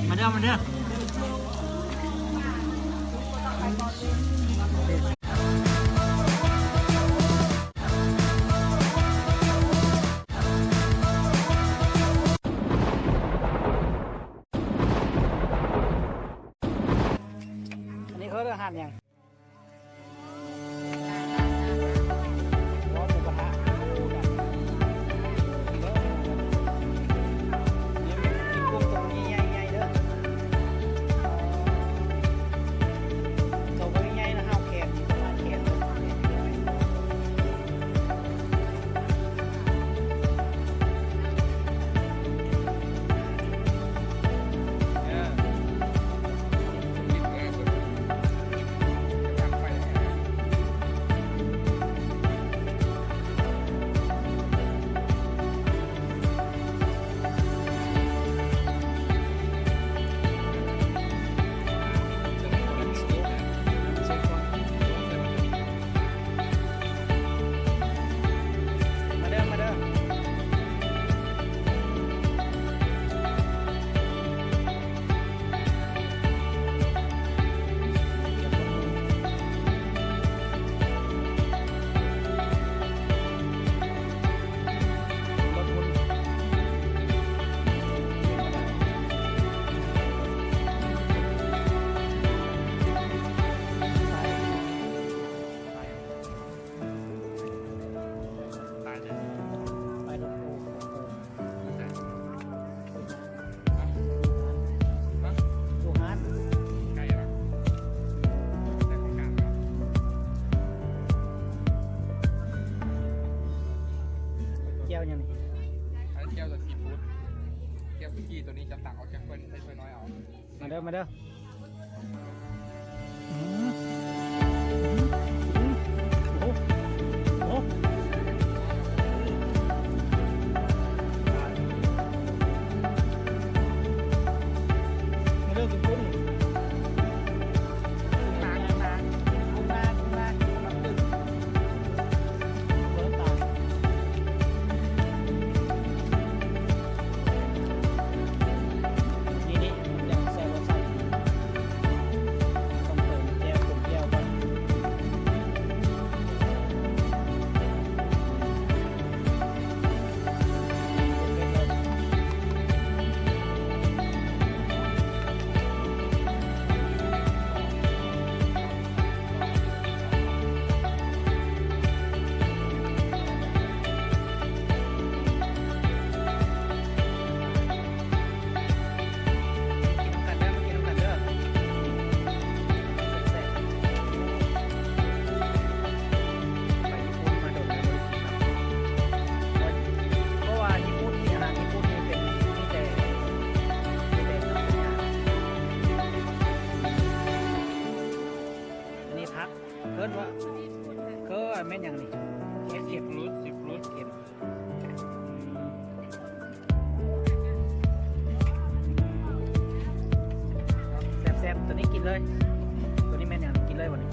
ມາເດີ ມາເດີ. ອັນນີ້ເຂົາເອີ້ນຮ້ານຫຍັງ? ມາເດີ ມາເດີ. ແຈ່ວຫຍັງນີ້? ອັນນັ້ນແຈ່ວແບບຊີຟູດ ແຈ່ວສຸກີ້ ໂຕນີ້ຈະຕັກອອກຈາກຖ້ວຍ ໃສ່ຖ້ວຍນ້ອຍເອົາ. ມາເດີ ມາເດີ. ອັນນີ້ຜັກ ເອີ້ນວ່າ ເອີ້ນແມ່ນຫຍັງນີ້? ເຫັດ ເຫັດ ຊີຟຣູດ ຊີຟຣູດ ເຫັດ ແຊບໆ ໂຕນີ້ກິນເລີຍ ໂຕນີ້ແມ່ນຫຍັງ? ກິນເລີຍບໍ່ນີ້?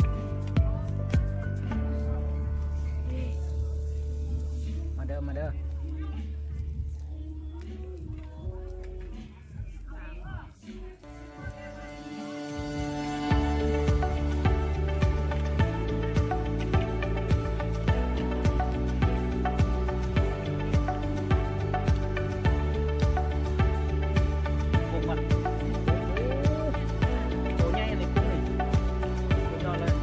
ມາເດີ ມາເດີ. ໂຕໃຫຍ່ອັນນີ້ ກຸ້ງນີ້ ສຸດຍອດເລີຍ.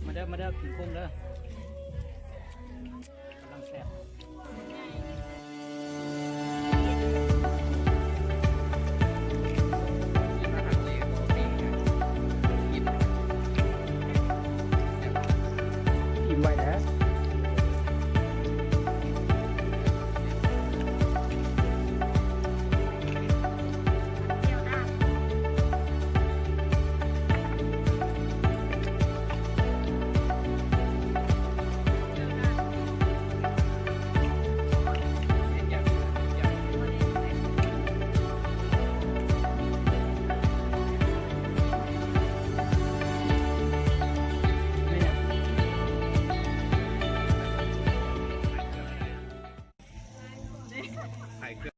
ມາເດີ ມາເດີ ກິນກຸ້ງເດີ.